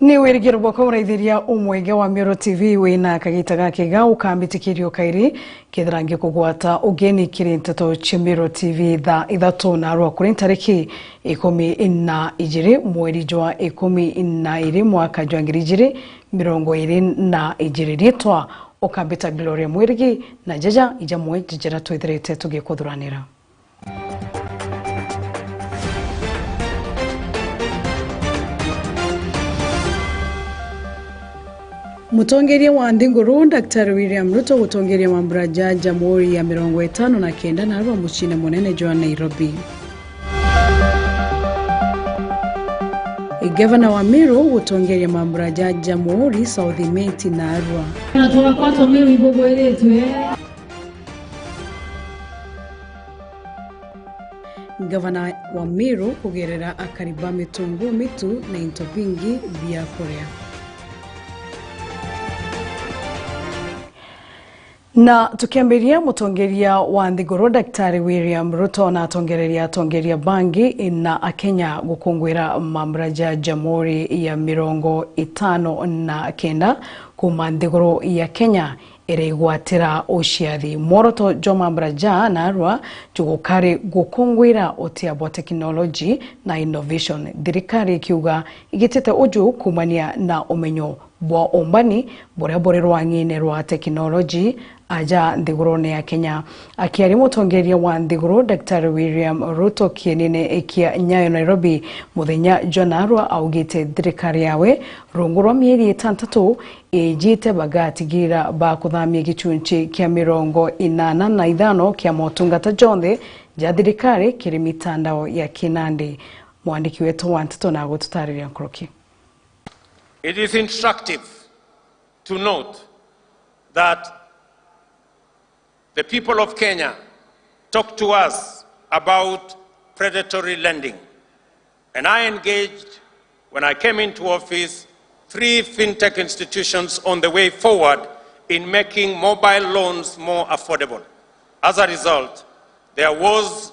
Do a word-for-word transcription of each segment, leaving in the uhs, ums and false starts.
Ni wirigiro bwakwa muraithiria umwege wa Miru T V wina kagita gakega ukambitikiria ukairi kethira ngikugwata ugeni kiri nteto cia Miru T V thaa ithatu narua kuri ntariki ikumi na ijiri mweri jwa ikumi na iri mwaka jwa ngiri ijiri mirongo iri na ijiri. Riitwa ukambita Gloria Mwirigi, na jaja ijamwe jijira twithirite tugikuthuranira. Mutongeria wa nthiguru Daktari William Ruto gutongeria mambura ja Jamhuri ya mirongo itano na kenda narua muciine munene jwa Nairobi. Gavana wa Meru gutongeria mambura ja Jamhuri South Imenti narua. Na tugakwa tumiu ibugwiritwe. Gavana wa Meru kugerera akari ba mitungu mitu na into bingi bia kuria. Na tukiambiria, mutongeria wa nthiguru Daktari William Ruto na atongereria atongeria bangi na Akenya gukungwira mambura ja Jamhuri ya mirongo itano na kenda kuuma nthiguru ya Kenya iraigwatira uciathi. Mworoto jwa mambura ja narua jugukari gukungwira utia bwa teknoloji na innovation, thirikari ikiuga igitite uju kuumania na umenyo bwa umbani buria buri rwang'ine rwa teknoloji aja nthigurune ya Kenya. Akiaria mutongeria wa nthiguru Daktari William Ruto kienine kia Nyayo Nairobi muthenya jwa narua augite thirikari yawe rungu rwa mieri itantatu ijite bagatigira bakuthamia gicunci kia mirongo inana na ithano kia motungata jonthe ja thirikari kiri mitandao ya kinandi. Mwandiki wetu wa nteto na gututariria nkuruki. It is instructive to note that the people of Kenya talk to us about predatory lending. And I engaged, when I came into office, three fintech institutions on the way forward in making mobile loans more affordable. As a result, there was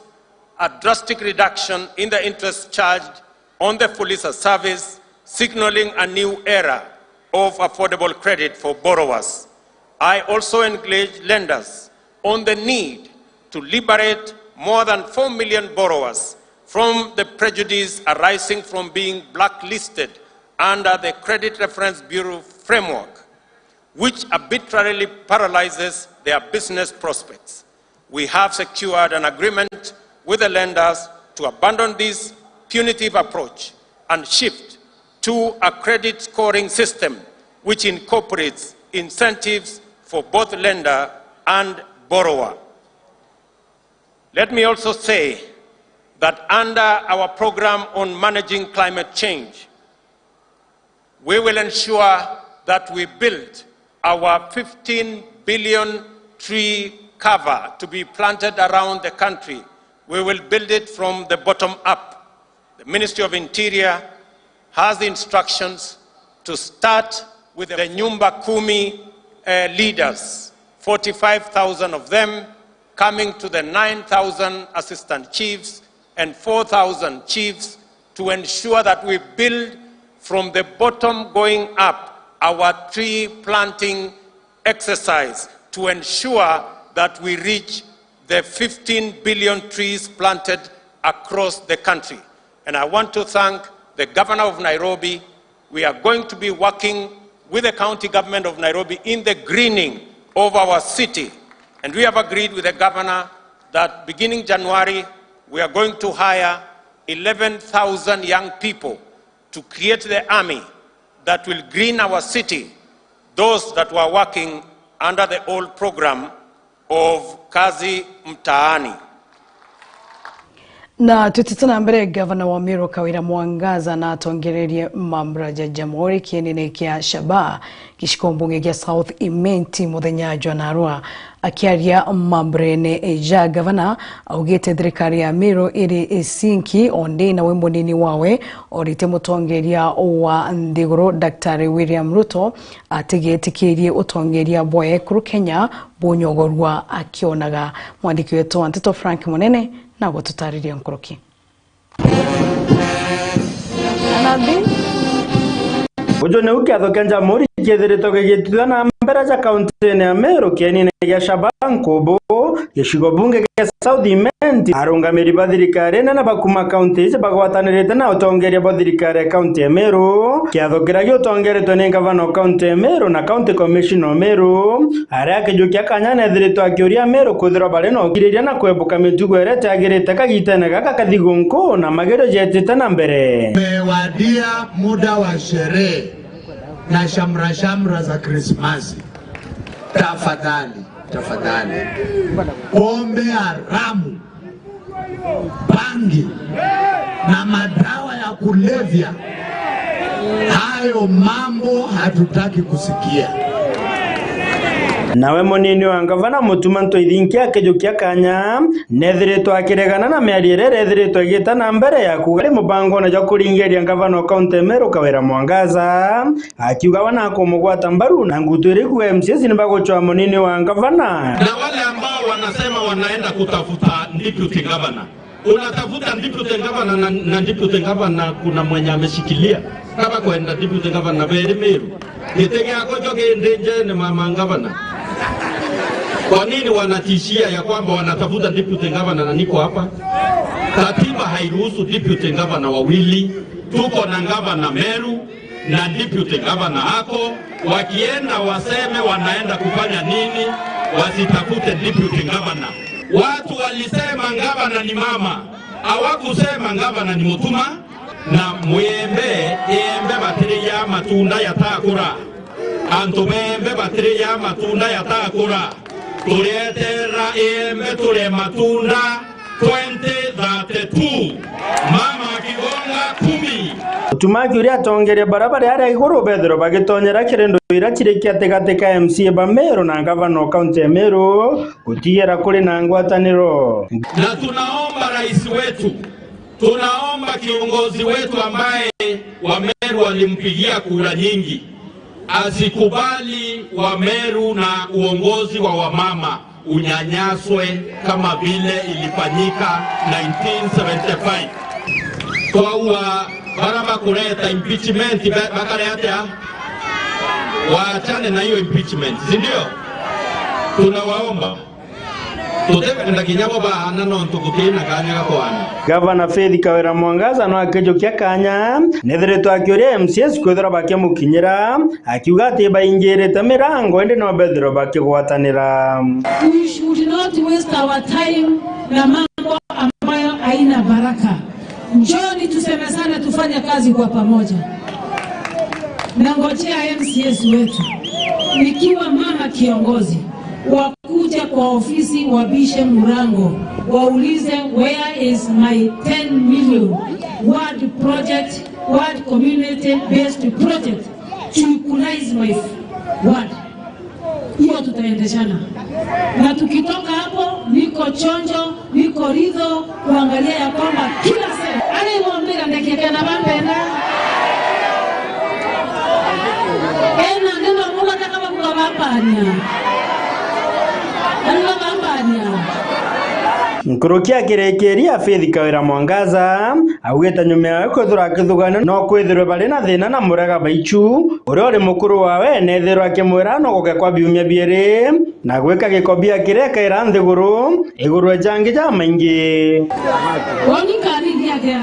a drastic reduction in the interest charged on the Fuliza service, signaling a new era of affordable credit for borrowers. I also engaged lenders on the need to liberate more than four million borrowers from the prejudice arising from being blacklisted under the Credit Reference Bureau framework, which arbitrarily paralyzes their business prospects. We have secured an agreement with the lenders to abandon this punitive approach and shift to a credit scoring system which incorporates incentives for both lender and borrower. Let me also say that under our program on managing climate change, we will ensure that we build our fifteen billion tree cover to be planted around the country. We will build it from the bottom up. The Ministry of Interior has the instructions to start with the Nyumba Kumi, uh, leaders, forty-five thousand of them, coming to the nine thousand assistant chiefs and four thousand chiefs, to ensure that we build from the bottom going up our tree planting exercise to ensure that we reach the fifteen billion trees planted across the country. And I want to thank the governor of Nairobi. We are going to be working with the county government of Nairobi in the greening of our city. And we have agreed with the governor that beginning January, we are going to hire eleven thousand young people to create the army that will green our city, those that were working under the old program of Kazi Mtaani. Na twitite na mbere, gavana wa Meru Kawira Mwangaza na atongererie mambura ja Jamhuri kienine kia Shabaha gicigo mbunge gia South Imenti muthenya jwa narua. Akiaria mamburene ja gavana, augite thirikari ya Meru iri isinki, o ndi nawe munini wawe orite mutongeria wa nthiguru Daktari William Ruto atigetikirie utongeria bwa ekuru Kenya bunyogorua akionaga. Mwandiki wetu wa nteto Frank Munene na gututariria nkuruki. Anabi. Uju niu kiatho kia Njamuri kiethiritwe gigitithua na mbere ja kaunti-ini ya Meru, kienine gia Shabankobo, gicigo bunge gia South Imenti. Arungamiri ba thirikari nene ba kuma kaunti iji bagwatanirite na utongeria bwa thirikari ya kaunti ya Meru, kiatho kiria giutongeretwe ni ngavana o kaunti ya Meru na county commissioner o Meru, aria akijukia kanya nethiritwe akiuria Ameru kwithirwa bari na ukiriria na kwebuka mitugo iria itiagirite kagitene gaka kathigu nkuu na magerio jetite na mbere. Umewadia muda wa sherehe na shamra shamra za Krismasi. Tafadhali, tafadhali. Pombe haramu, bangi na madawa ya kulevya, hayo mambo hatutaki kusikia. Nawe munini wa ngavana Mutuma Ntoithinki akijukia kanya, nethiritwe akiregana na miario iria irethiritwe igita na mbere ya kuuga ari mubangone jwa kuringiria ngavana o kaunti ya Meru Kawira Mwangaza, akiuga we nakumugwata mbaru na ngutu iria ikuuga M C As ni bagucwaa munini wa ngavana. Na wale ambao wanasema wanaenda kutafuta deputy governor, unatafuta deputy governor na, na deputy governor kuna mwenye ameshikilia. Kama kwenda deputy governor beri Meru, giti giakwa jo gindi njene mama ngavana. Kwa nini wanatishia ya kwamba wanatafuta deputy governor na niko hapa? Katiba hairuhusu deputy governor wawili. Tuko na governor Meru na deputy governor ako, wakienda waseme wanaenda kufanya nini, wasitafute deputy governor. Watu walisema governor ni mama, hawakusema governor ni Mutuma. Na mwembe, embe batiriya matunda yatakura. Antu bembe batiriya matunda yatakura. Turieterera embe turie matunda twenty thirty-two. Mama akigonga kumi. Mutuma akiuria atongeria bara bari aria iguru bethirwe bagitonyera kiri ndu iria ciri kiatigati ka M C A ba Meru na ngavana o kaunti ya Meru, gutigira kuri na ngwataniro. Na tunaomba rais wetu, tunaomba kiongozi wetu ambaye Wameru walimpigia kura nyingi, asikubali Wameru na uongozi wa wamama unyanyaswe kama vile ilifanyika nineteen seventy-five. Twaua bara bakureta impeachment, ba-, bakare atia? Waachane na hiyo impeachment, si ndio? Tunawaomba. Tutikwenda kinya bo baana nontu gutina kanya ga kwana. Gavana Faith Kawira Mwangaza no akijukia kanya, nethiritwe akiuria M C As kwithirwa bakimukinyira, akiuga ati baingirite mirango indi no bethirwe bakigwatanira. We should not waste our time na mambo ambayo haina baraka. Njoni tusemezane, tufanye kazi kwa pamoja. Nangojea M C As wetu, nikiwa mama kiongozi, wakuje kwa ofisi, wabishe mlango, waulize, "Where is my ten million ward project, ward community based project to equalize my ward?" Hiyo tutaendeshana. Na tukitoka hapo, niko chonjo, niko ridho kuangalia ya kwamba kila se-, ari ibombira ndekete na bampenda. Ena, neno muga taka bakuga bambania. Ari babambania. Nkuruki akirikiria, Faith Kawira Mwangaza augite nyuma yawe kwithirwa akithugania no kwithirwe bari na thina na Murega Baichu, uria uri mukuru wawe, nethirwa akimwira no guke kwa biumia biiri na gwika gikobi akirekaira nthiguru iguru ya jangi jamaingi. Woni kani giakia.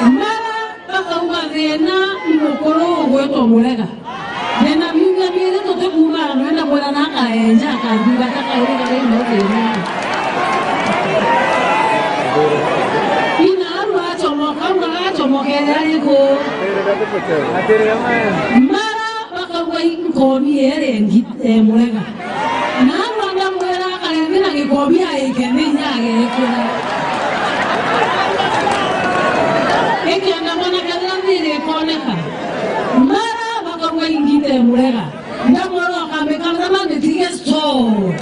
Mara bakauga thina ni mukuru ugwitwa Murega. Ndina miuga miiri tutikuuma, nwenda kwira na akaenja, akathura, kakaurira ringi ukienja. Ina aru acomoka, uga acomokere ariku. Mara bakauga inkomi ere ngi-, eh, Murega. Na aru anga mwira akarethira gikobi aike nthi inya agekira. Ikienda mwana kathira thiri ikoneka. Mara bakauga ingite Murega. Ndamwira ukamikana na nitige store.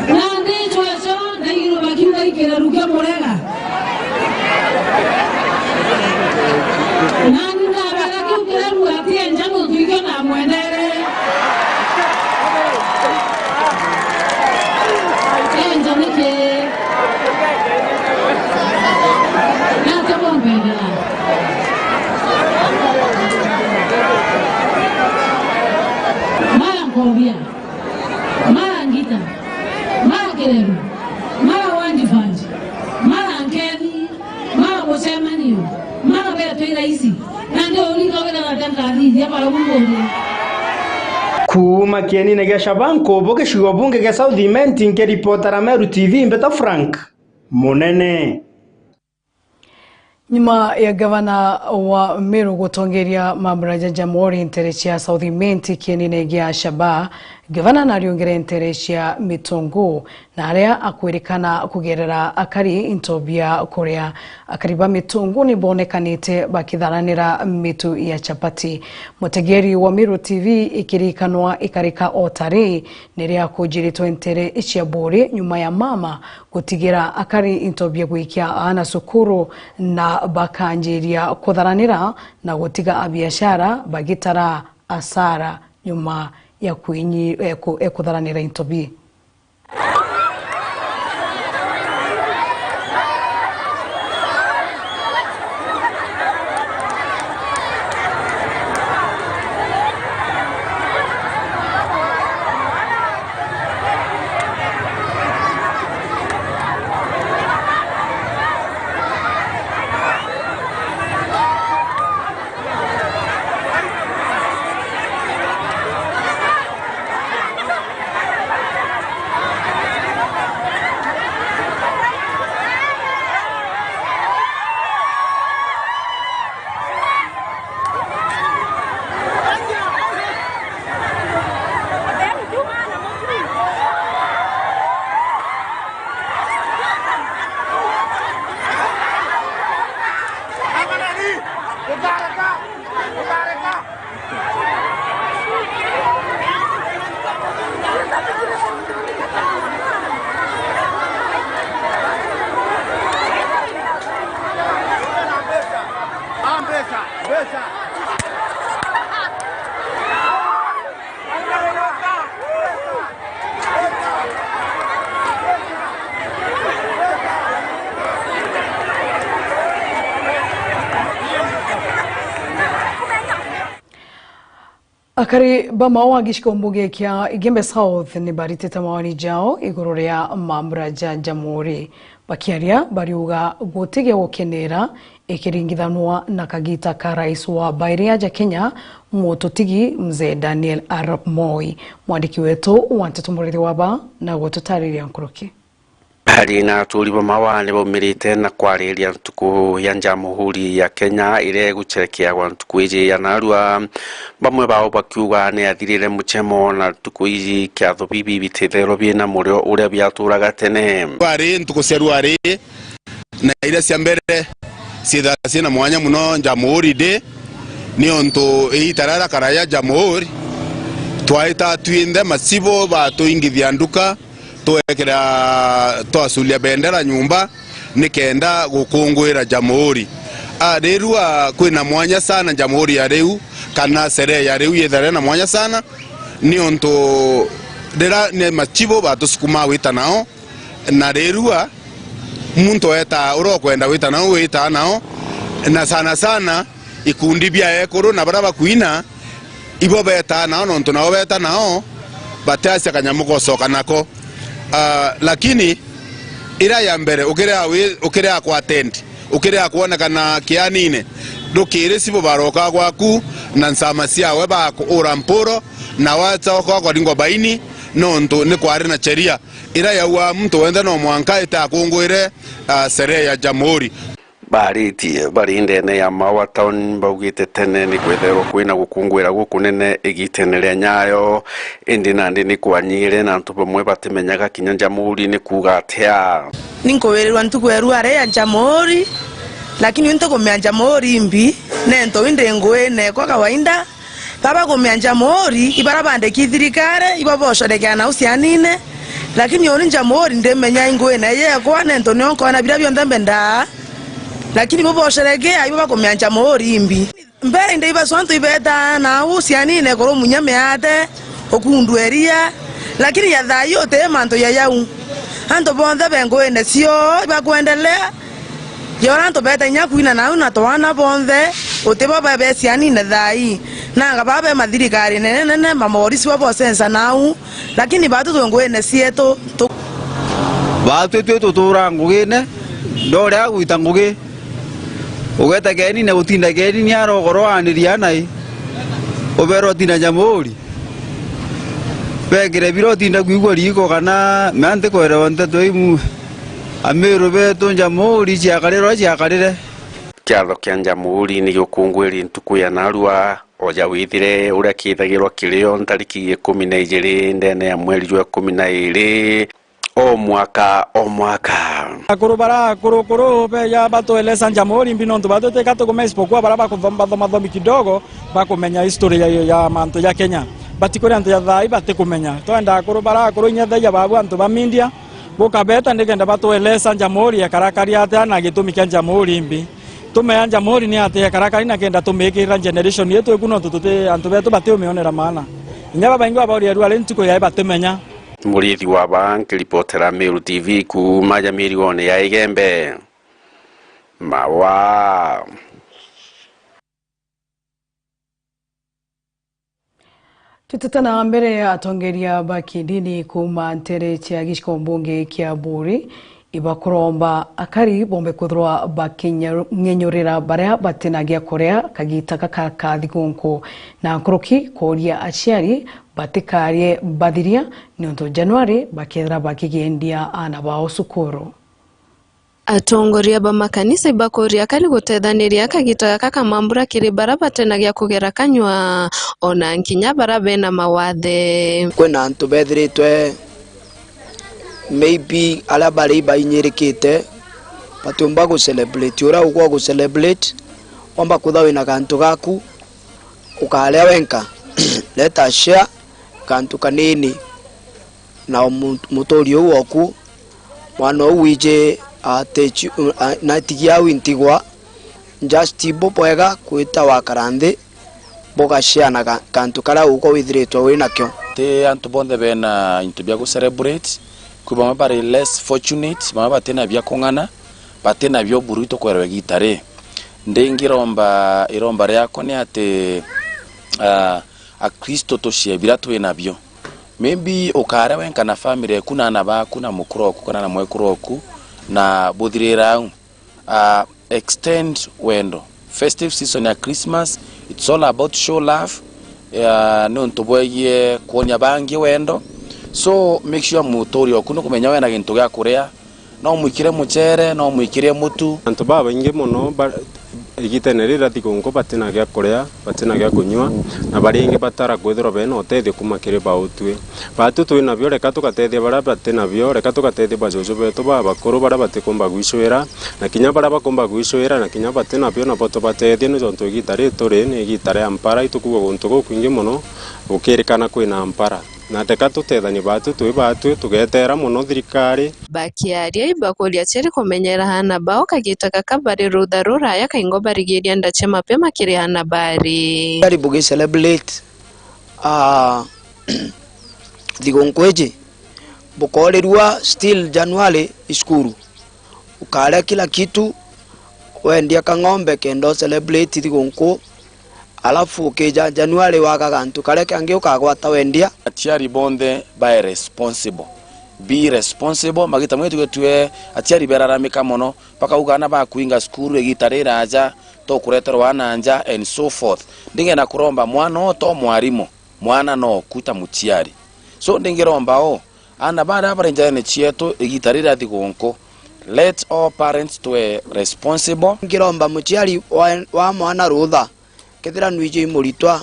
Na ndichwecho, ndaigirwe bakiuga ikiraru kia Murega. Nani ndabera kiu kiraru ati enja nontu ikio namwendere. Enja niki? Nate bombendera. Obia, mara ngita, mara kireru, mara wanjifanji, mara nkeni, mara mucemanio, mara betwi raisi, na ndi uringa wira na tenga thithia mara munguria. Kuuma kienine gia Shabanko, bo gicigo bunge gia South Imenti, nkiripotera Meru T V, Mbeta Frank Munene. Nyuma ya gavana wa Meru gutongeria mambura ja Jamhuri ntere cia South Imenti kienine gia Shaba, gavana nariungire ntere cia Mitungu, na aria akwirikana kugerera akari into bia kuria. Akari ba Mitungu ni bonekanite bakitharanira mitu ya chapati. Mutegeri wa Meru T V, ikirikanwa ikarika o tari, niria kujiritwe ntere cia Buri nyuma ya mama gutigira akari into bia gwikia aana cukuru, na bakanjiria kutharanira na gutiga abiashara bagitara asara nyuma ya kwinyi-, eh, ku-, eh, kutharanira into bi. Akari ba Maua gicigo mbunge kia Igembe South ni baritite mawoni jao iguru ria mambura ja Jamhuri. Bakiaria bariuga guti gia gukenera ikiringithanwa na kagita ka rais wa bairi aja Kenya, mututigi Mzee Daniel Arap Moi. Mwandiki wetu wa nteto Murithi Waba na gututariria nkuruki. Ari na aturi ba Maua ni baumirite na kwariria ntuku ya Jamhuri ya Kenya iria igucerekeagwa ntuku iji ya narua, bamwe bao bakiuga ni athirire mucemo na ntuku iji kiatho bibi bititherwa bina murio uria biaturaga tene. Rwari ntuku cia rwari na iria cia mbere ciithaga ciina mwanya muno Jamhuri Day, niuntu iita riria karaya Jamhuri twaita twinthe macibo batuingithia nduka, twekira, twacuria bendera nyumba nikenda gukunguira Jamhuri. Ah, rirua kwina mwanya sana Jamhuri ya riu, kana sherehe ya riu yithare na mwanya sana, niuntu riria ni machibu batusukuma gwita nao, na rirua muntu etaa uria ukwenda gwita nao witaa nao, na sana sana ikundi bia ekuru na baria bakwina, ibo betaa nao, nontu nao beta nao batiacia kanyamu gocoka nako. Ah, lakini iria ya mbere, ukiria wi-, ukiria ku attend, ukiria kwonekana kianine, ndukiri cibo baroka gwaku na nsama ciawe bakuura mpuro, na wacoka ukaringwa baini, nontu ni kwari na sheria iria yauga muntu wenthe no mwanka ite akunguire, ah, sherehe ya Jamhuri. Baritie bari ndene ya Maua Town baugite tene ni kwetherwa kwina gukunguira gukunene igitene ria Nyayo, indi nandi ni kwanyire na antu bamwe batimenyaga kinya Jamhuri ni kuuga atia. Ninkuwirirwa ntuku ya ruare ya Jamhuri, lakini ntikumea Jamhuri imbi, nento indi nguine kwa kawaida. Baba kumea Jamhuri, ibara bandiki thirikari, ibo bosherekea nau cianine, lakini uni Jamhuri ndimenya inguine yekwa, nento nio nkona biria bionthe mbendaa. Lakini bo bosherekea, ibo bakumea Jamhuri imbi. Mbere inde ibaswa antu ibetaa nau cianine kuru munya miate, ukundu eria, lakini ya thaa ii uti mantu ya yau. Antu bonthe be nguine cio ibakwendelea, yora antu beta inya kwina nau na twana bonthe, uti bo babe cianine thaa ii. Nanga baba be mathirikari nene nene, mamorisi babo sensa nau, lakini batu twi nguine cietu tu. Batu twi tutura ngugine, ndore agwita ngugi. Ugeta keni na gutinda keni ni arogoro aniria nai. Ubero tinda jamuri. Bekire biro tinda kwigua riko kana manti kwerewa nteto imu. Amiru betu njamuri ciakarire uria ciakarire. Kiatho kia njamuri ni giukungwiri ntuku ya narua, o ja withire uria kithagirwa kirio ntariki ikumi na ijiri ndene ya mweri jwa ikumi na iri, o mwaka, o mwaka. Akuru bara akuru kuru beja batwelesa njamuri mbi nontu batu tika tukumenya isipokuwa bara bakuthoma thoma thomi kidogo, bakumenya history ya, ya mantu ja Kenya. Batikuria antu ja thai batikumenya. Twenda akuru bara akuru inya thaia babu antu ba media, bukabeta nikenda batwelesa njamuri ekarakari atia na gitumi kia njamuri mbi. Tumea njamuri ni atia ekarakari na kenda tumikirira generation yetu iku nontu tuti antu betu batiumionera maana. Inya babaingi babauri arua ari ntuku yai batimenya. Murithi wa ba nkiripotera Meru T V kuuma ja mirigone ya Igembe. Mawa. Tutete na mbere, atongeria ba kidini kuuma ntere cia gicigo mbunge kia Buuri ibakuromba akari bombe kwithirwa baking'enyurira baria batina gia kuria kagita gaka ka thigunku, na nkuruki kuuria aciari batikarie bathiria niuntu Januari bakethira bakigendia aana bao cukuru. Atongoria ba makanisa ibakuria akari gutethaniria kagita gaka ka mambura kiri bara batenagia kugera kanyua, ona nkinya bara bena mawathe. Kwina antu bethiritwe maybe aria bari bainyirikite, batiumba gucelebrate uria ugwa gucelebrate, wamba kwitha wina gantu gaku, ukaria wenka. Let us share gantu kanini na mu-, muturi uu woku, mwana uu wiji atichi-, a-, natigi au intigwa, just bubwega kwita wakara nthi, bugacianaga kantu karia uko withiritwe wi nakio. Ti antu bonthe bena into bia gucelebrate, kwi bamwe bari less fortunate, bamwe batina bia kung'ana, batina bio buru itukwerwa igita ri. Ndingiromba, iromba riakwa ni ati, ah, Akristo tucie biria twi nabio. Maybe ukaria wenka na family eku na aana baku na mukuru oku kana na mwekuru oku na buthirira au. Ah, extend wendo. Festive season ya Christmas, it's all about show love, ah, ni untu bwegie kwonia bangi wendo. So make sure muturi oku nukumenya wena gintu gia kuria, no mwikire mucere, no mwikire mutu. Antu babaingi mono ba-, igitene riri ria thigunku batina gia kuria, batina gia kunyua, na baria ingi batara kwithirwa bena utethio kuma kiri bautwi. Batu twi nabio, reka tugatethia baria bati nabio, reka tugatethia bajuju betu babakuru baria batikumba gwicwira, na kinya baria bakumba gwicwira, na kinya bati nabio nabo tubatethie, ni jontu igita riri turi ni igita ria mpara, itukuua guntu gukwingi mono gukirikana kwina mpara. Na reka tutethanie batu twi batwi, tugetera mono thirikari. Bakiaria, ibakuria aciari kumenyera aana bao kagita gaka bari rutha ruraya, kaingo barigiria nda cia mapema kiri aana bari. Aciari bugi celebrate, ah, thigunku iji, bukorirua still January i cukuru. Ukaria kila kitu, wendia kang'ombe kenda u celebrate thigunku, alafu ukija January waga gantu karia kangi ukagwata wendia. Aciari bonthe bae responsible. Be responsible. Magita mwetu getue aciari beraramika mono, bakauga aana bakuinga cukuru igita riraja, tukureterwa aana nja and so forth. Ndingenda kuromba mwana o to mwarimu, mwana no ku ta muciari. So ndingiromba o, aana baria bari njarene cietu igita riri ria thigunku, let all parents twe responsible. Ngiromba muciari wa, wa mwana rutha, kethira nwiji i muritwa,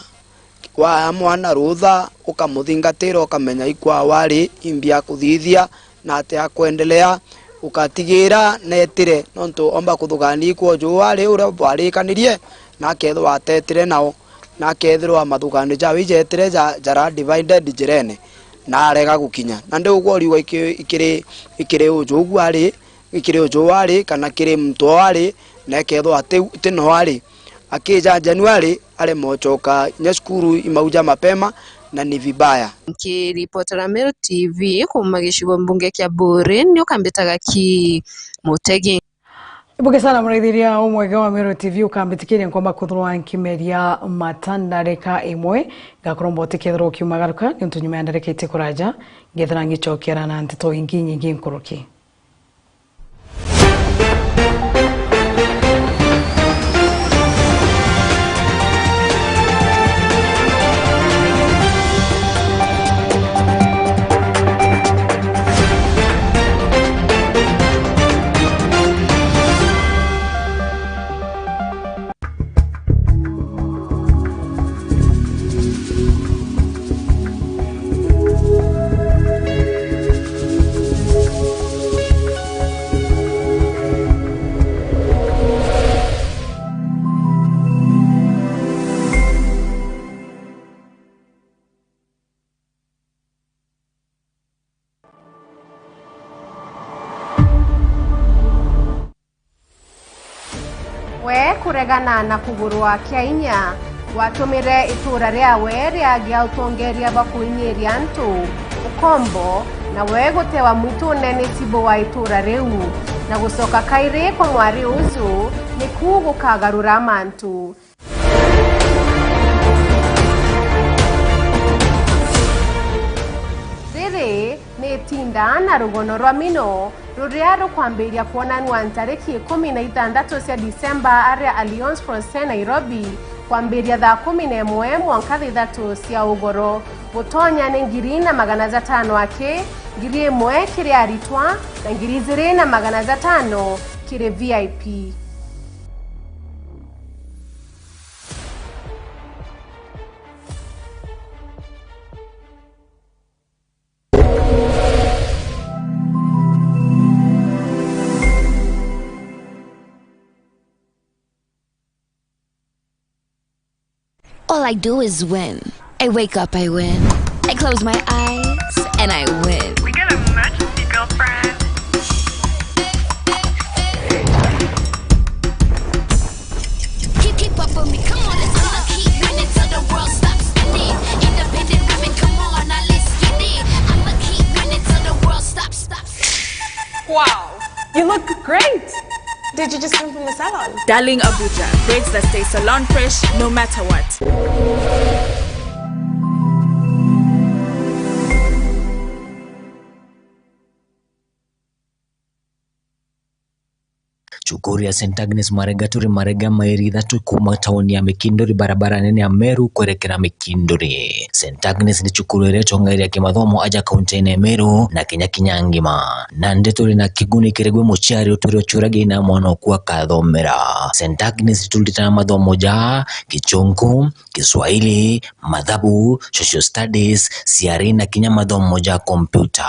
waa mwana rutha, ukamuthingatira, ukamenya ikwao ari, imbi akuthithia, na atia akwendelea, ukatigira netire, nontu omba kuthugania ikwao juu ari uria bwarikanirie, na akethirwa atetire nao, na akethirwa mathuganio jawe ijetire ja, jara divided njirene, na arega gukinya. Na ndiu ugwe uriuga iki-, ikiri, ikiri uju ugu ari, ikiri uju ari, kana kiri muntu o ari, na ekethirwa ti, ti no ari. Akija January, arema ucoka inya cukuru imauja mapema, na ni vibaya. Nkiripotera Meru T V kuuma gicigo mbunge kia Buuri, ni ukambitaga ki Mutegi. Mbuge sana muraithiria umwega wa Meru T V, ukambitikiria nkomba kuthurwa nkimeria mata ndarika imwe. Ngakorwo mbote kethirwa ukiumagaruka, niuntu nyuma ya ndarika iti kuraja, ngethira ngicokera na nteto ingi nyingi nkuruki. We kuregana na kugurwa kia inya, watumire itura riawe riagia utongeria bwa kuinyiria antu ukombo, na we gutewa mwitune ni cibu wa itura riu, na gucoka kairi kwa mwari uju niku gukagarura mantu. Riri ni itinda na rugono rwa mino ruria rukwambiria kwonanua ntariki ikumi na ithanthatu cia Disemba aria Alliance Francaise Nairobi, kwambiria thaa kumi na imwe mwanka thaa ithatu cia ugoro. Gutonya ni ngiri na magana jatano aki, ngiri imwe kiri aritwa, na ngiri ijiri na magana jatano kiri V I P. All I do is win. I wake up, I win. I close my eyes, and I win. We got a emergency, girlfriend. Keep, keep up with me, come on, let's go. I'ma keep winning till the world stops spinning. Independent women, come on, now let's get it. I'ma keep winning till the world stops, stops. Wow, you look great. Did you just come from the salon? Darling Abuja, braids that stay salon fresh no matter what. Cukuru ya Saint Agnes Marega turi Marega, mairi ithatu kuuma tauni ya Mikinduri, barabara nene ya Meru kwerekera Mikinduri. Saint Agnes ni cukuru iria itongeria kimathomo aja kaunti-ini ya Meru na kinya kinya ngima. Nandi turi na kiguni kiri gwi muciari utwire uciuragia ina mwana oku akathomera. Saint Agnes turutaga mathomo ja Gichunku, Kiswahili, mathabu, social studies, ciari na kinya mathomo ja kompyuta.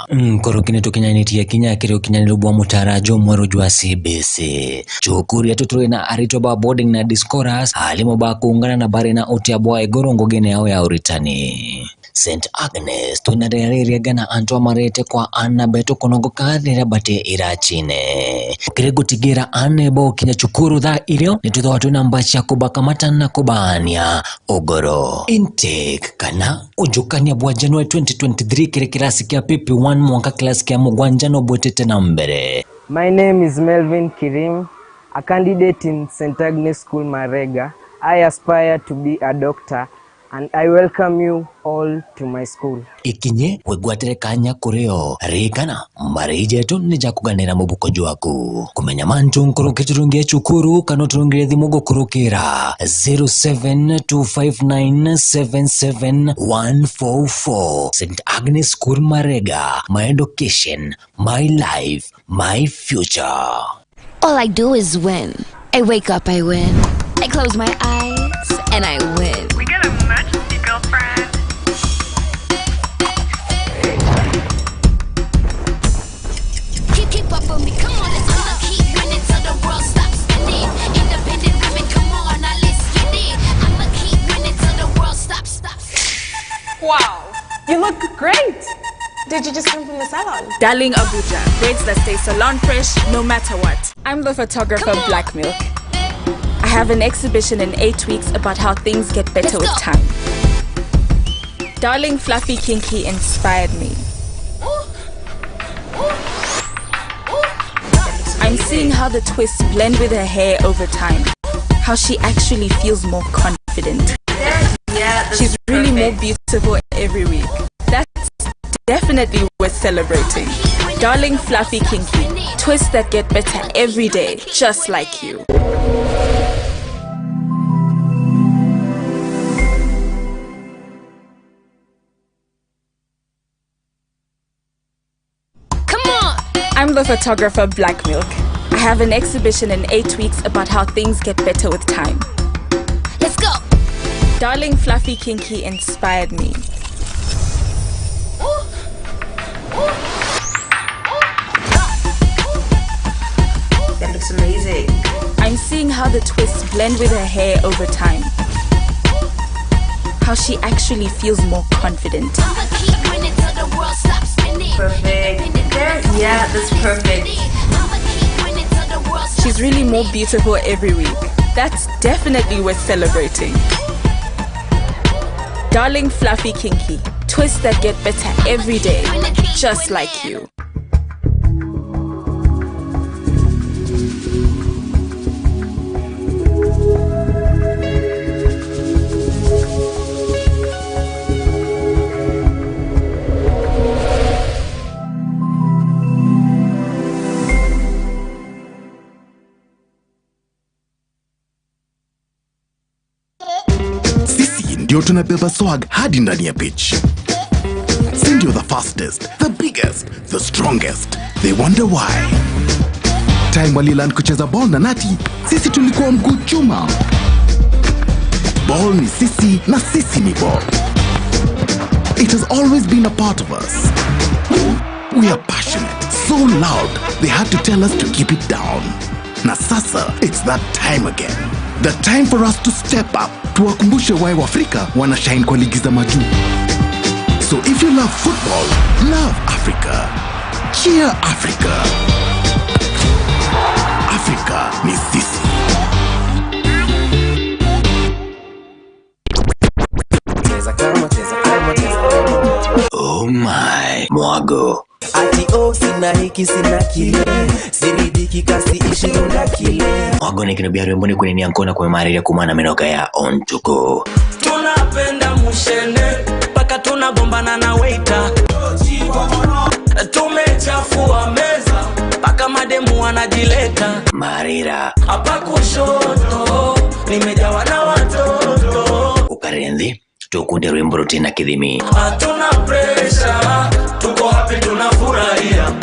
Nkuruki ni tukinyanitie kinya kiri ukinyaniru bwa mutaara jumweru jwa C B C. Cukuru yetu turi na aritwa ba boarding na day scholars, alimu ba kuungana na bari na utia bwa iguru ngugine yao ya uritani. Saint Agnes, twina riria riria ngena antu amarete kwa aana betu kunogoka riria bati iracine. Kiri gutigira aana bokinya cukuru thaa irio, ni twithagwa twina mbaci ya kubakamata na kubaania ugoro. Intake kana ujukania bwa January twenty twenty-three kiri kirasi kia P P one mwanka kirasi kia mugwanja no bwitite na mbere. My name is Melvin Kirim, a candidate in Saint Agnes School Marega. I aspire to be a doctor and I welcome you all to my school. Ikinye wigwatire kanya kuri o. Ririkana, mbari jetu ni ja kuganira mubuko jwaku. Kumenya mantu nkuruki, turungie cukuru kana uturungire thimu gukurukira zero seven two five nine seven seven one four four. Saint Agnes School Marega, my education, my life, my future. All I do is win. I wake up, I win. I close my eyes, and I win. We got an emergency, girlfriend. Keep, keep up with me, come on, let's go. I'ma keep winning till the world stops spinning. Independent women, come on, now let's get it. I'ma keep winning till the world stops, stops. Wow, you look great. Did you just come from the salon? Darling Abuja, braids that stay salon fresh no matter what. I'm the photographer of Black Milk. I have an exhibition in eight weeks about how things get better with time. Darling Fluffy Kinky inspired me. I'm Seeing how the twists blend with her hair over time, how she actually feels more confident. Yeah, she's really more beautiful every week. That's definitely worth celebrating. Darling Fluffy Kinky, twists that get better every day, just like you. Come on! I'm the photographer Black Milk. I have an exhibition in eight weeks about how things get better with time. Let's go! Darling Fluffy Kinky inspired me. That looks amazing. I'm seeing how the twists blend with her hair over time. How she actually feels more confident. Perfect. There, yeah, that's perfect. She's really more beautiful every week. That's definitely worth celebrating. Darling Fluffy Kinky, twists that get better every day, just like you. Sisi ndio tunabeba swag hadi ndani ya pitch. Si ndio the fastest, the biggest, the strongest. They wonder why. Time waliland kucheza ball na nati, sisi tulikuwa mguu chuma. Ball ni sisi na sisi ni ball. It has always been a part of us. We are passionate, so loud, they had to tell us to keep it down. Na sasa, it's that time again. The time for us to step up. Tuwakumbushe why Waafrika wanashine kwa ligi za majuu. So if you love football, love Africa. Cheer Africa. Africa ni sisi. Cheza kama, cheza kama, cheza kama. Oh my, mwago. Ati oh, sina hiki, sina kile, siridhiki kasi ishi runda kile. Mwago ni kino bia rwimbo ni kuninia nkona kumemariria kumana minoka ya ontuku. Tunapenda mushene, mpaka tunagombana na waiter. Tumechafua meza, mpaka mademu wanajileta. Marira. Hapa kushoto, nimejawa na watoto. Ukarire nthi, tukunde rwimbo rutina kithimi. Hatuna pressure, tuko happy, tunafurahia.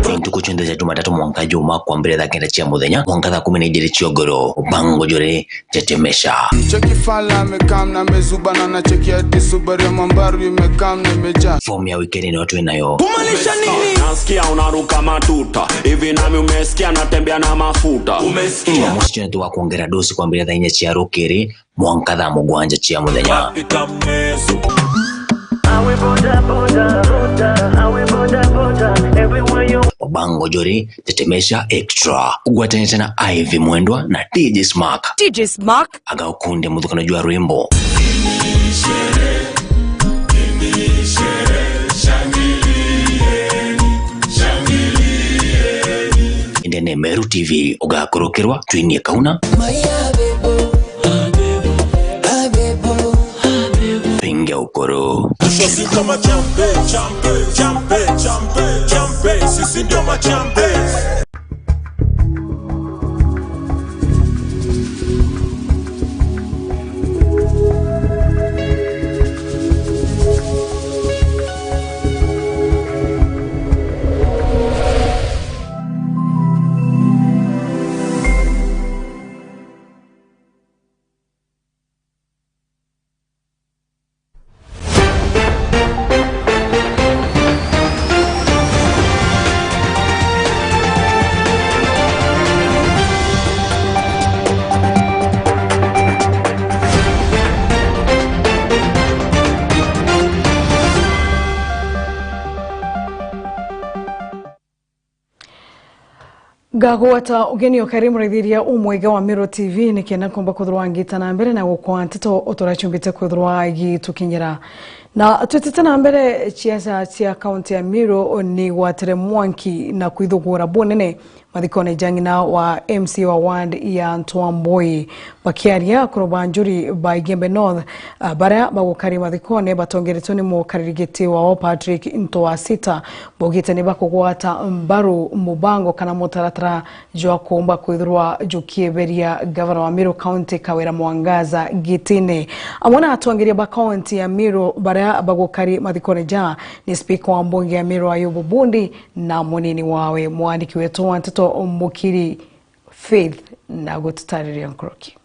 Ni ntuku cionthe cia Jumatatu mwanka Juma kwambire thaa kenda cia muthenya mwanka thaa kumi na ijiri cia ugoro. Bango jore tetemesha. Cheki fala amekam na amezubana na cheki hadi Subaru ya Mambaru imekam na imejaa. Fomu ya wikendi niyo twinayo. Kumaanisha nini? Nasikia unaruka matuta. Hivi nami umesikia natembea na mafuta. Umesikia? Jumamosi cionthe tugakongera dosi kwambire thaa inya cia rukiri mwanka thaa mugwanja cia muthenya. Awe boda, boda, boda, awe boda, boda, everywhere you. Bango jori, tetemesha extra. Ugwatanite na Ivy Mwendwa na D J Smack. D J Smack. Aga ukunde muthukano jwa rwimbo. Inde ni Meru T V ugakurukirwa twinie kauna. Pinge ukuru. Sisi ndio machampe, champe, champe, champe, champe. Sisi ndio machampe. Ngagwata ugeni o kari muraithiria umwega wa Miro T V, nikenda nkomba kwithirwa ngita na mbere na gukwa nteto o turachumbite kwithirwa igitukinyira. Na twitite na mbere, ciaca cia kaunti ya Miro ni gwatire mwanki na kwithugura bunene Mathikone ja ng'ina wa M C A wa ward ya Ntwamboi. Bakiaria akuru ba njuri ba Igembe North, ah, baria bagukari mathikone batongeretwe ni mukariri giti wao Patrick Ntwasita, baugite ni bakugwata mbaru mubango kana mutaratara jwa kuumba kwithirwa jukieberia gavana wa Meru County Kawira Mwangaza gitine. Amwe na atongeria ba kaunti ya Meru baria bagukari mathikone ja ni spika wa mbunge ya Meru Ayubu Bundi na munini wawe. Mwandiki wetu wa nteto Mukiri Faith na gututariria nkuruki.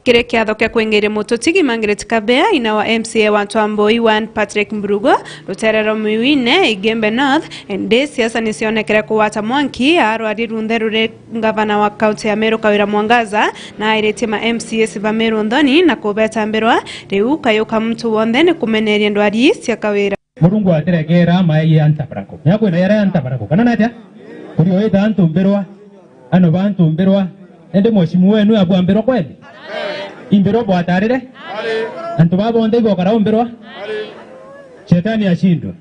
Kiri kiatho kia kwingiria mututigi Margaret Kabea, ina wa M C A wa Ntwamboi one Patrick Mburugo, rutere rwa Miwine, Igembe North, indi siasa nicionekere kugwata mwanki, arwari runthe ruri ngavana wa kaunti ya Meru Kawira Mwangaza, na airitie ma M C As ba Meru nthoni na kubeta mbirwa, riu kayuka muntu wonthe ni kumeneria ndwari cia Kawira. Murungu atiregera maai ya ntabarako. Nya kwina yara ya ntabarako. Kana natia? Kuri oita antu mbirwa. Ano bantu mbirwa. Ende mheshimiwa wenu abwa mbirwa kweli? Imbirwa bwatarire? Antu baba bonthe ibokara umbirwa? Shetani ashindwe.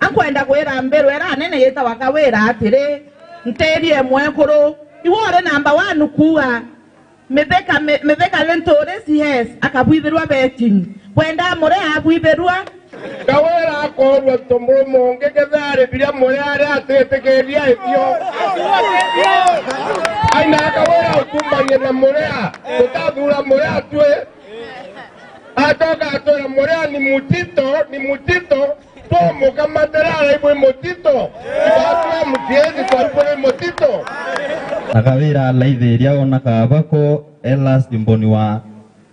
Ankwenda kwira mbirwa ira nene yitawa Kawira atiri, nterie mwekuru. Iwe uri namba one kuuga, Mithika, mi-, Mithika ni nturisi, yes, akabwithirwa betting. Kwenda muria abwithirwa. Kawira akorua tumburu mungi kethari biria muria ari atitikiria ibio. Aina Kawira ukumbagia na muria, tutathura muria twi. Atoka atwira muria ni mutito, ni mutito. Tumukamatira araibwe mutito. Ibatu ya mutiezi twaribwe ni mutito. Na Kawira alaithiria ona Kabako e last mboni wa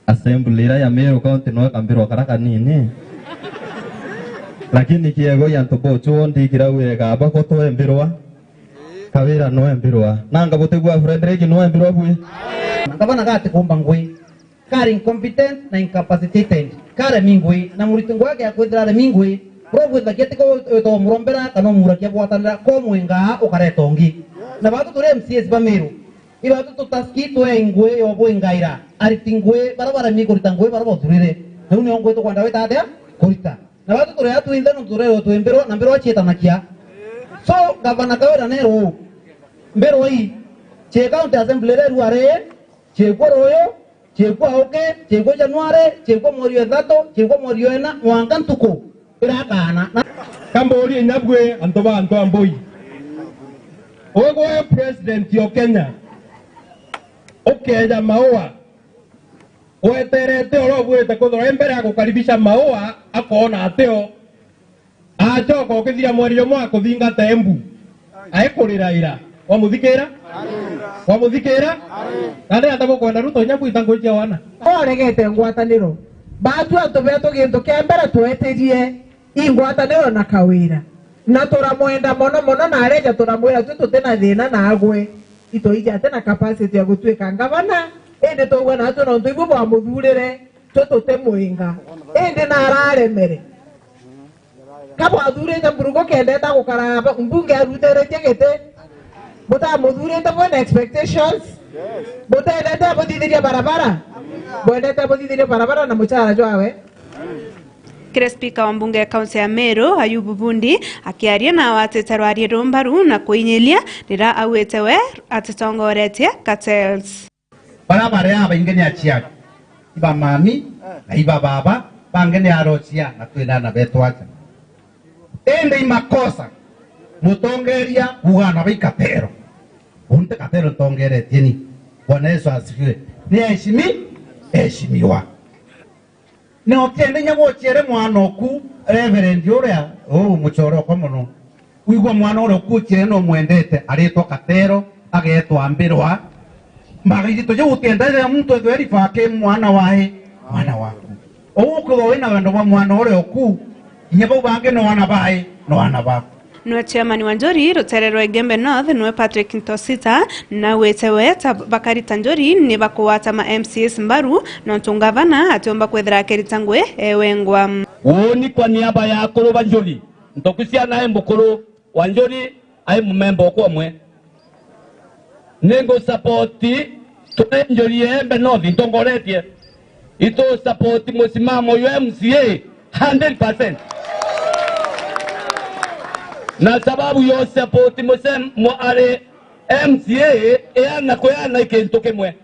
assembly ira ya Meru County no ekambirwa kara kanini. Lakini kiego ya antu bochu ndikira wire Kabako to embirwa. Kawira no embirwa. Nanga butegwa Frederick no embirwa bwi. Na ngavana gati kumba ngwi. Kari incompetent na incapacitated. Karemi ngui, na muriti ngui ake akwithira aremi ngui, uria ukwithagia ti ko wita umurombera kana umurakia gwatanira ko mwenga ukareta ungi. Na batu turi M C As ba Meru, ibatu tutaski twe ngui yo bwingaira, ariti ngui bara baremi kurita ngui bara bothurire. Riu nio ngui tukwenda wita atia? Kurita. Na batu turi atu inthe nontu turerwo twi mbirwa, na mbirwa ciitanakia. So, Gavana Kawira neru, mbirwa ii, cie County Assembly reru ari, ciikwa ruyu, ciikwa uki, ciikwa Januari, ciikwa mweri wa ithatu, ciikwa mweri wa ina, mwanka ntuku irakana. Na kamburie nyabwe antu ba antu a Mbui. Ugwe president o Kenya, ukeeja maua, weterete uria ubwirite kwithirwa i mbere ya gukaribisha maua, akoona atio? Acoka ukithira mweri jumwe akuthingata Embu. Aikuriraira. Wamuthikira? Wamuthikira? Kana ata bukwenda Ruto inya kwita ngui cia wana? Oregete ngwataniro. Batu antu betu gintu kia mbere twetirie i ngwataniro na Kawira. Na turamwenda mono mono na areja turamwira tu tutina thina nagwe. Itwiji ati na capacity ya gutuika ngavana. Indi twaigua natwe nontu ibu bwamuthurire. Twe tuti mwinga. Indi na araremere. Ka bwathurite Mburugu kendete gukara ba-, mbunge arutiritie giti? Butamuthurite bwina expectations? Butendete abuthithirie barabara? Bwendete abuthithirie barabara na muchara jwawe? Kiri spika wa mbunge ya kaunti ya Meru, Ayubu Bundi, akiaria na awatite rwarie rumbaru na kuinyilia riria auite we atitongoretie cartels. Bara baria baingi ni aciari, iba mami na iba baba, bangi ni arocia na twina ana betu aja. Indi imakosa mutongeria kuuga ana ba ikatero. Unte katero ntongeretie ni. Bwana Yesu asifiwe. Ni heshimi, heshimiwa. Ni ukienda inya guciere mwana oku, Reverend uria, uu muchore okwa mono. Wigua mwana uria ukuciere no mwendete, aritwa Katero, agetwa Mbirwa. Mbaga iritu jiu utienda riria muntu ethwe rifa aki mwana wae, mwana waku. Uu ukwithwa wina wendo bwa mwana uria oku, inya bau bangi no ana bae, no ana baku. Niwe chairman wa Njuri rutere rwa Igembe North, niwe Patrick Ntosita, na gwite we ta bakarita Njuri ni bakugwata ma M C As mbaru, nontu ngavana atiumba kwithira akirita ngui e wengwa. Uuni kwa niaba ya akuru ba Njuri, ntoku ciana ai mukuru wa Njuri ai mumemba okwa umwe. Ningu support turi Njuri Igembe North ntongoretie. Itu support musimamo jwa M C A hundred percent. Na sababu yo support musem-, mu-, ari M C A iana kwiana i kintu kimwe.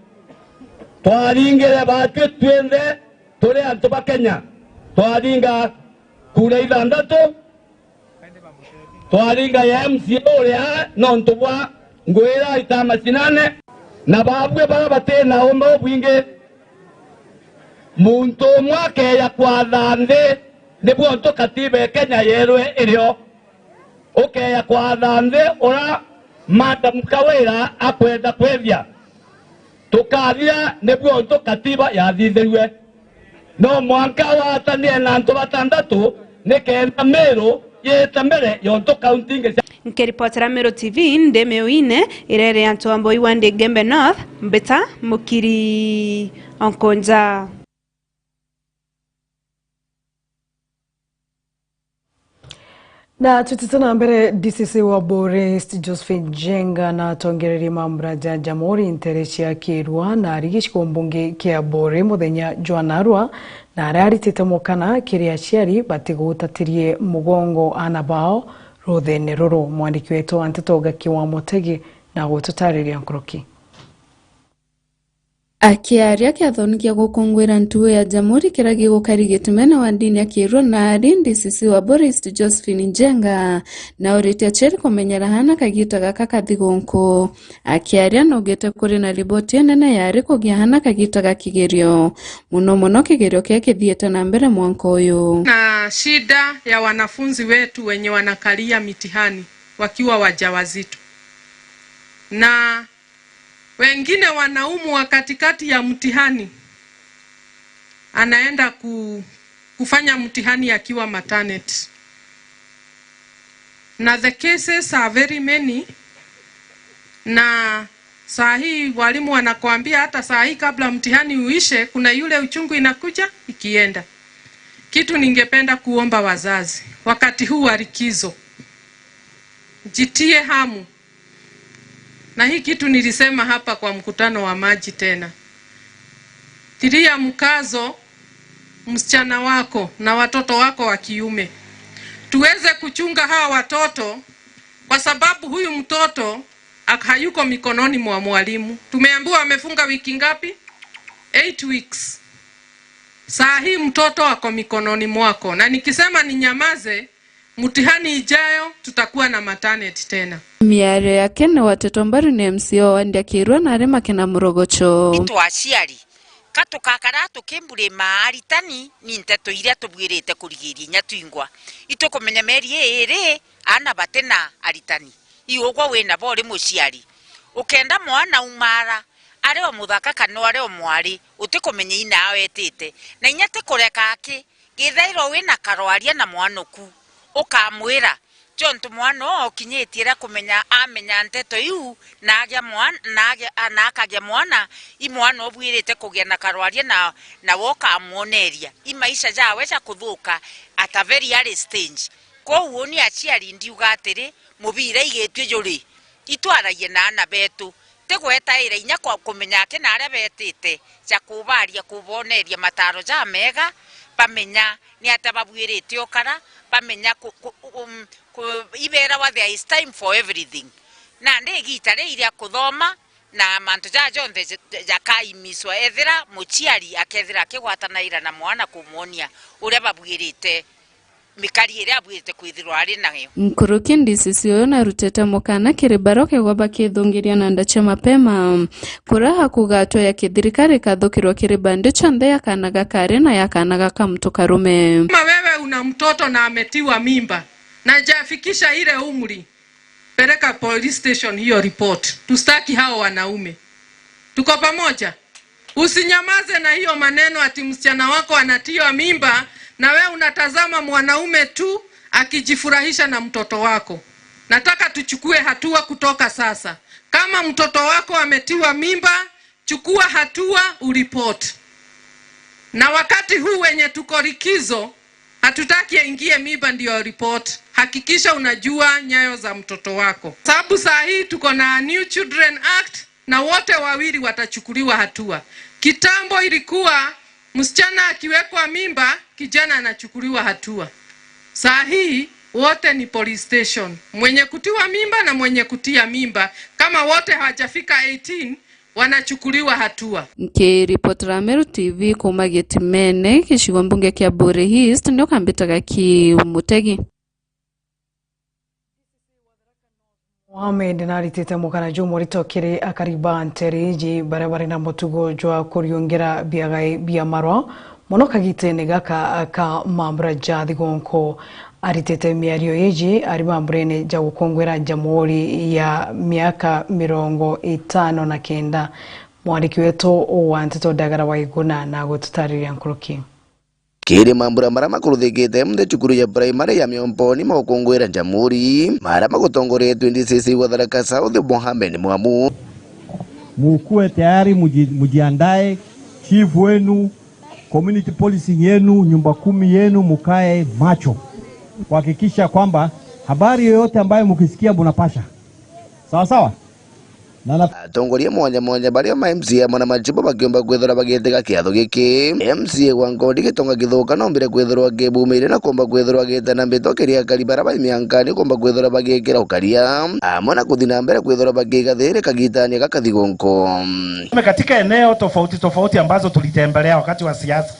Twaringire batwi twinthe turi antu ba Kenya. Twaringa kura ithanthatu. Twaringa ya M C A uria nontu bwa ngwira ita macinane, na babwe bara batina ume ubwingi. Muntu umwe akeya kwatha nthi, nibwo ntu katiba e Kenya yerwe irio. Ukeya kwatha nthi ura Madam Kawira akwenda kwithia. Tukathia nibwo ntu katiba yathithirue. No mwanka watanie na antu batandatu, nikenda Meru yite mbere yontu kaunti ingi cia. Nkiripotera Meru T V, ndi Miuine, irere antu a Mboi wa Igembe North, Mbita Mukiri Onkonja. Na tutite na mbere, D C C wa Bore East Josephine Njenga na atongereria ma mbura ja Jamhuri ntere cia Kirua na arigi gicigo mbunge kia Bore muthenya jwa narua, na aria aritite mukana kiri aciari batigutatirie mugongo ana bao ruthene ruru. Mwandiki wetu wa nteto Gaki wa Mutegi na gututariria nkuruki. Akiaria kiathoni kia gukunguira ntugo ya Jamhuri kiria gigukari gitumene wa ndini ya Kirua na ari D C C wa Bore East Josephine Njenga, na uritie aciari kumenyera aana kagita gaka kathigũnkũ. Akiaria naugite kuri na riboti inene yari kugia aana kagita ga kigerio, muno muno kigerio kiria kithiite na mbere mwanka uyu. Na shida ya wanafunzi wetu wenye wanakalia mitihani wakiwa wajawazito. Na wengine wanaumwa katikati ya mtihani, anaenda ku-, kufanya mtihani akiwa maternity. Na the cases are very many. Na saa hii walimu wanakuambia hata saa hii kabla mtihani uishe, kuna yule uchungu inakuja ikienda. Kitu ningependa kuomba wazazi, wakati huu wa likizo, jitie hamu. Na hii kitu nilisema hapa kwa mkutano wa maji tena. Tilia mkazo msichana wako na watoto wako wa kiume. Tuweze kuchunga hawa watoto, kwa sababu huyu mtoto ak-, hayuko mikononi mwa mwalimu. Tumeambiwa amefunga wiki ngapi? Eight weeks. Saa hii mtoto ako mikononi mwako. Na nikisema ninyamaze, mtihani ijayo tutakuwa na maternity tena. Miario yake ni watetwa mbaru ni M C A wa Ndia Kirua na ari Makena Murogocho. Itwe aciari, ka tukakara tukimburima aritani ni nteto iria tubwirite kurigiria inya twingwa. Itukumenya mieri ii iri, aana batina aritani. Iugwa wina bo uri muciari. Ukenda mwana umara, ari o muthaka kana ari o mwari, utikumenya ina awe etite. Na inya ti kureka aki, Githairwa wina karwaria na mwanoku, ukamwira, jontu mwana uu okinyitie ria kumenya, amenya nteto iu, na agia mwan-, na agia, na akagia mwana, i mwana ubwirite kugia na karwaria na, na we ukamwoneria. I maisha jawe ja kuthuka at a very early stage. Kwou uni aciari ndiuga atiri, mubira igitue juri, itwaragie na aana betu. Ti gwetaira inya kwa kumenya aki na aria betite, ja kubaria, kuboneria mataro jamega, bamenya ni atia babwirite ukara, bamenya ku, ku, um, ku, iberawa there is time for everything. Nandi igita rii ria kuthoma na mantu jaa jonthe ja, ja, jakaimiswa, ethira muciari akethira akigwatanaira na mwana kumwonia uria babwirite mikari iria abwirite kwithirwa ari nayo. Nkuruki D C C uyu narutite mukana kiri baria ukegwa bakithungiria na nda cia mapema, kuria akuga hatua ya kithirikari ikathukirwa kiri bandi cionthe ya kana ga kari na ya kana ga ka muntu karume. Kama wewe una mtoto na ametiwa mimba na hajafikisha ile umri, peleka police station hiyo report. Tustaki hao wanaume. Tuko pamoja? Usinyamaze na hiyo maneno ati msichana wako anatiwa mimba na we unatazama mwanaume tu akijifurahisha na mtoto wako. Nataka tuchukue hatua kutoka sasa. Kama mtoto wako ametiwa mimba, chukua hatua, uripoti. Na wakati huu wenye tuko likizo, hatutaki aingie mimba ndio report. Hakikisha unajua nyayo za mtoto wako. Sababu saa hii tuko na New Children Act na wote wawili watachukuliwa hatua. Kitambo ilikuwa msichana akiwekwa mimba, kijana anachukuliwa hatua. Saa hii Wote ni police station. Mwenye kutiwa mimba na mwenye kutia mimba, kama wote hawajafika eighteen, wanachukuliwa hatua. Nkiripotera Meru T V kuuma Gitimene, gicigo mbunge kia Buuri East, nio kambitaga ki Mutegi. Mohamed naritite mukana jumurito kiri akari ba nteri iji baria bari na mutugo jwa kuriungira biagai bia marwa, mono kagitene gaka ka mambura ja thigunku. Aritite miario iji ari mamburene ja gukunguira Jamhuri ya miaka mirongo itano na kenda. Mwandiki wetu wa nteto Ndagara Waiguna nagututariria nkuruki. Kiri mambura maria makuruthikite munthe cukuru ya primary ya Miomponi ma gukunguira Jamhuri, maria magutongoretwe ni D C C wa Tharaka South, Mohamed Mwamu. Mukue tayari, muji-, mujiandae, chief wenu, community policing yenu, nyumba kumi yenu, mukae macho kuhakikisha kwamba habari yoyote ambayo mukisikia munapasha. Sawa sawa? Na na Atongoria mwanya mwanya baria ma M C A amwe na machuba bakiumba kwithirwa bagitega kiatho giki. M C A wa Nkondi Gitonga Githuka nombire kwithirwa akibumiria na kumba kwithirwa agitana mbito kiri akari baria bai miankani kumba kwithirwa bagikira ukaria, amwe na kuthi na mbere kwithirwa bakigathiri kagitani gaka thigunku. Katika eneo tofauti tofauti ambazo tulitembelea wakati wa siasa,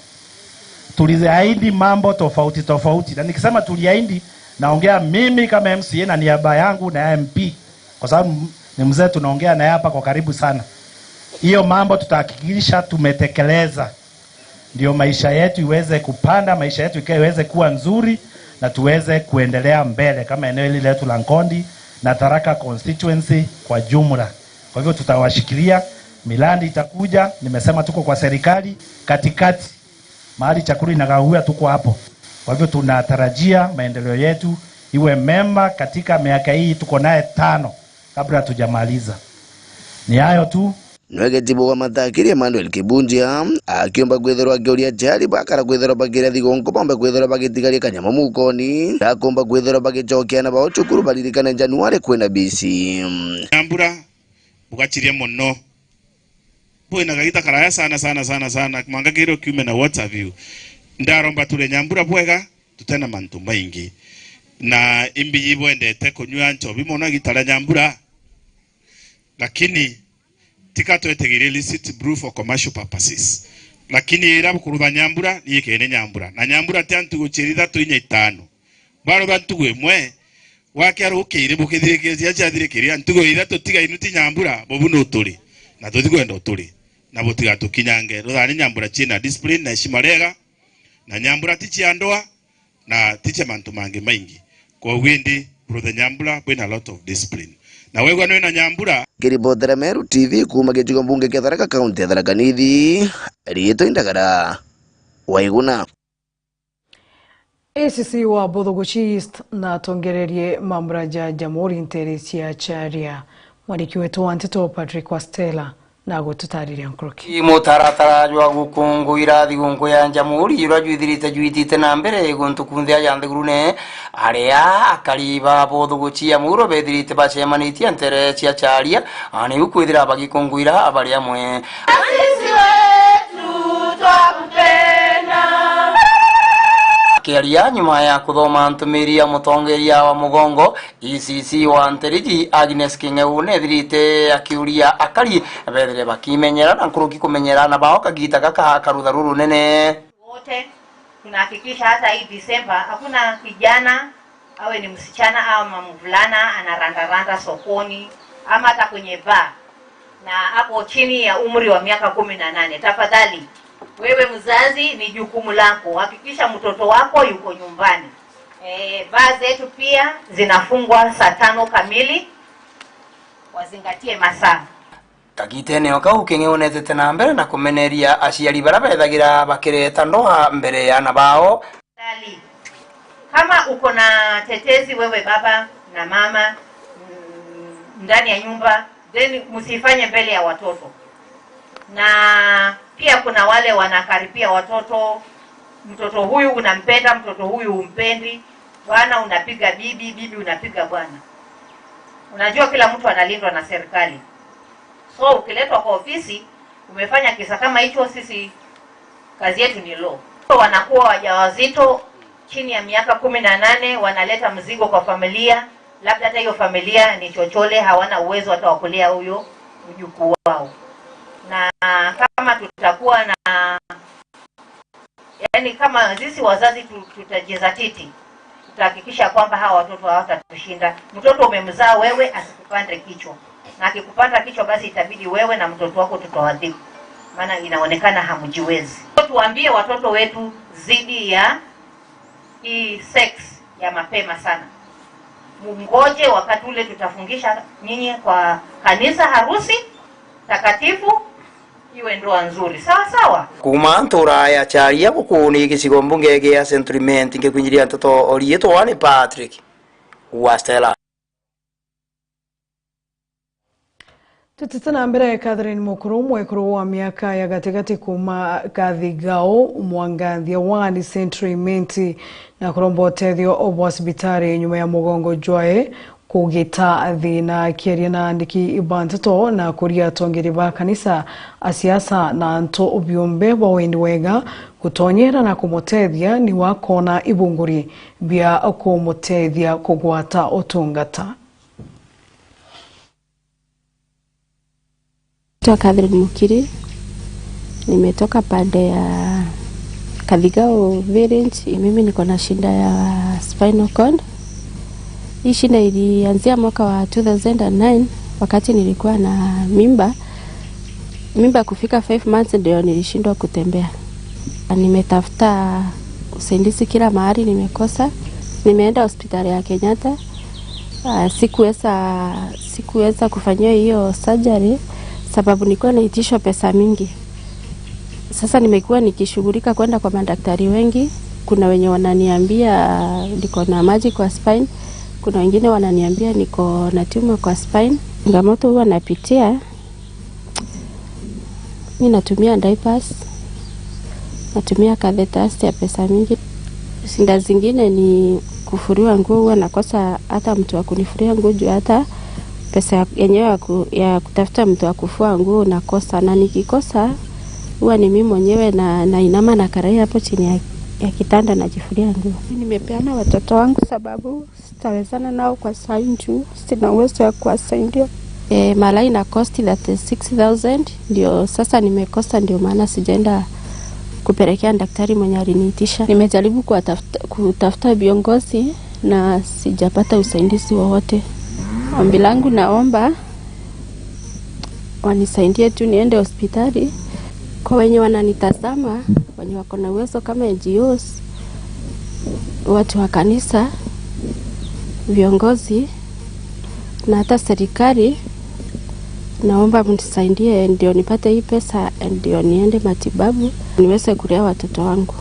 tuliahidi mambo tofauti tofauti, na nikisema tuliahidi, naongea mimi kama M C A na niaba yangu na M P, kwa sababu ni mzee tunaongea naye hapa kwa karibu sana. Hiyo mambo tutahakikisha tumetekeleza, ndio maisha yetu iweze kupanda, maisha yetu ikae iweze kuwa nzuri, na tuweze kuendelea mbele kama eneo hili letu la Nkondi na Tharaka constituency kwa jumla. Kwa hivyo tutawashikilia, miradi itakuja, nimesema tuko kwa serikali katikati, mahali chakula inagawia, tuko hapo. Kwa hivyo tunatarajia maendeleo yetu iwe mema katika miaka hii tuko naye tano kabla hatujamaliza. Ni hayo tu. Nwe gitibu wa Matakiri Emmanuel Kibunjia akiumba kwithirwa akiuria aciari bakara kwithirwa bakiria thigunku bombe kwithirwa bagitigaria kanyama mukoni, gakumba kwithirwa bagicokia aana bao cukuru baririkane Januari kwina B C. Nyambura, bugacirie mono. Bwina kagita karaya sana, sana, sana, sana, mwanka kiria kiume na what have you. Ndaromba ture Nyambura bwega, tutena mantu maingi. Na imbi bwendete kunyua nchobi mono gita ria Nyambura. Lakini tika twetegeire illicit brew for commercial purposes. Lakini ira bukurutha Nyambura, ni ikene Nyambura. Na Nyambura ti antu guchiri ithatu inya itano. Baro ba ntugu imwe, wakia rukiri bukithirikiria ciathirikiria, ntugu ithatu tiga inu ti Nyambura, bubu nuturi, na tutikwenda uturi, na butigatukinyange. Ruthani Nyambura ciina discipline na heshima riega, na Nyambura ti cia ndoa, na ti cia mantu mangi maingi. Kwogu indi, ruthe Nyambura bwina a lot of discipline. Na wegwa nwina Nyambura. Ngiribotera Meru T V kuuma gicigo mbunge kia Tharaka, kaunti ya Tharaka Nithi, riitwa Indagara Waiguna. A C C wa Bothogochi East natongererie mambura ja Jamhuri ntere cia Charia. Mwandiki wetu wa nteto Patrick Wastela na gututariria nkuruki. Mutaratara jwa gukunguira thigunku ya Jamhuri juria jwithirite jwitite na mbere guntu kunthe aja nthigurune, aria akari ba Bothogochi ya Muro bethirite bacemanitie ntere cia Charia, a, niu kwithira bagikunguira bari amwe. Asisi wetu, twakupenda. Akiaria nyuma ya kuthoma ntumiri ya mutongeria wa mugongo, A C C wa Nteriji Agnes King'eu nethirite akiuria akari bethire bakimenyera na nkuruki kumenyera na bao kagita gaka karutha rurunene. Wote tunahakikisha hata hii Disemba hakuna kijana, awe ni msichana ama mvulana, anarandaranda sokoni ama hata kwenye bar na ako chini ya umri wa miaka kumi na nane. Tafadhali, wewe mzazi, ni jukumu lako, hakikisha mtoto wako yuko nyumbani. Eh, bar zetu pia zinafungwa saa tano kamili, wazingatie masaa. Kagitene o kau, King'eu netete na mbere na kumeneria aciari baria bethagira bakireta ndoa mbere ya aana bao. Tafadhali, kama uko na tetezi, wewe baba na mama, mm, ndani ya nyumba, then msifanye mbele ya watoto. Na pia kuna wale wanakaripia watoto, mtoto huyu unampenda, mtoto huyu humpendi, bwana unapiga bibi, bibi unapiga bwana. Unajua kila mtu analindwa na serikali. So ukiletwa kwa ofisi, umefanya kisa kama hicho, sisi kazi yetu ni law. Wanakuwa wajawazito chini ya miaka kumi na nane wanaleta mzigo kwa familia, labda hata hiyo familia ni chochole, hawana uwezo hata wa kulea huyo mjukuu wao. Na kama tutakuwa na, yani, kama sisi wazazi tu-, tutajizatiti, tutahakikisha kwamba hawa watoto hawatatushinda. Mtoto umemzaa wewe, asikupande kichwa, na akikupanda kichwa, basi itabidi wewe na mtoto wako tutawadhibu, maana inaonekana hamjiwezi. Tuambie watoto wetu zidi ya hii sex ya mapema sana. Mungoje wakati ule tutafungisha nyinyi kwa kanisa, harusi takatifu, iwe ndoa nzuri. Sawa sawa? Kuuma ntura ya Charia, guku ni gicigo mbunge gia Central Imenti, ngikwinjiria nteto o riitwa ni Patrick wa Stella. Tutite na mbere, Catherine Mukuru, mwekuru wa miaka ya gatigati kuuma Kathigau, Mwanganthia wani, Central Imenti, na kuromba utethio bwa cibitari nyuma ya mugongo jwae kugita thina. Akiaria na andiki ba nteto na kuria atongeri ba kanisa, a siasa na antu biumbe ba wendi wega gutonyera na kumutethia, ni wakona ibunguri bia kumutethia kugwata utungata. Naitwa Catherine Mukiri, nimetoka pande ya Kathigau village. Mimi niko na shida ya spinal cord. Hii shida ilianzia mwaka wa two thousand and nine, wakati nilikuwa na mimba. Mimba kufika five months ndio nilishindwa kutembea. Nimetafuta usaidizi kila mahali, nimekosa. Nimeenda hospitali ya Kenyatta. Ah, sikuweza, sikuweza kufanyiwa hiyo surgery sababu nilikuwa naitishwa pesa mingi. Sasa nimekuwa nikishughulika kwenda kwa madaktari wengi. Kuna wenye wananiambia niko na maji kwa spine, kuna wengine wananiambia niko na tumor kwa spine. Changamoto huwa napitia, mi natumia diapers, natumia catheters ya pesa mingi. Shida zingine ni kufuriwa nguo, huwa nakosa hata mtu wa kunifuria nguo juu hata pesa ya-, yenyewe ya ku-, ya kutafuta mtu wa kufua nguo nakosa, na nikikosa huwa ni mimi mwenyewe na, nainama na karai hapo chini ya, ya kitanda najifuria nguo. Nimepeana watoto wangu sababu sitawezana nao kwa saa hii juu sina uwezo ya kuwasaidia. E, malai na cost thirty six thousand, ndio sasa nimekosa, ndio maana sijaenda kupelekea daktari mwenye aliniitisha. Nimejaribu kuwatafuta, kutafuta viongozi na sijapata usaidizi wowote. Ombi langu, naomba wanisaidie tu niende hospitali. Kwa wenye wananitazama, wenye wako na uwezo kama N G Os, watu wa kanisa, viongozi na hata serikali, naomba mnisaidie ndio nipate hii pesa, ndio niende matibabu, niweze kulea watoto wangu.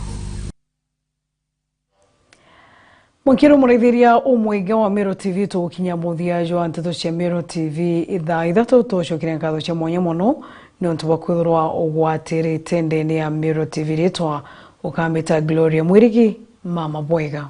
Mwakiru muraithiria umwingi wa Meru T V, tugukinya muthia jwa nteto cia Meru T V ithaa ithatu. Tucokire nkatho cia mwanya mono niuntu bwa kwithirwa ugwatirite ndene ya Meru T V. Ritwa ukambita Gloria Mwirigi, mama bwega.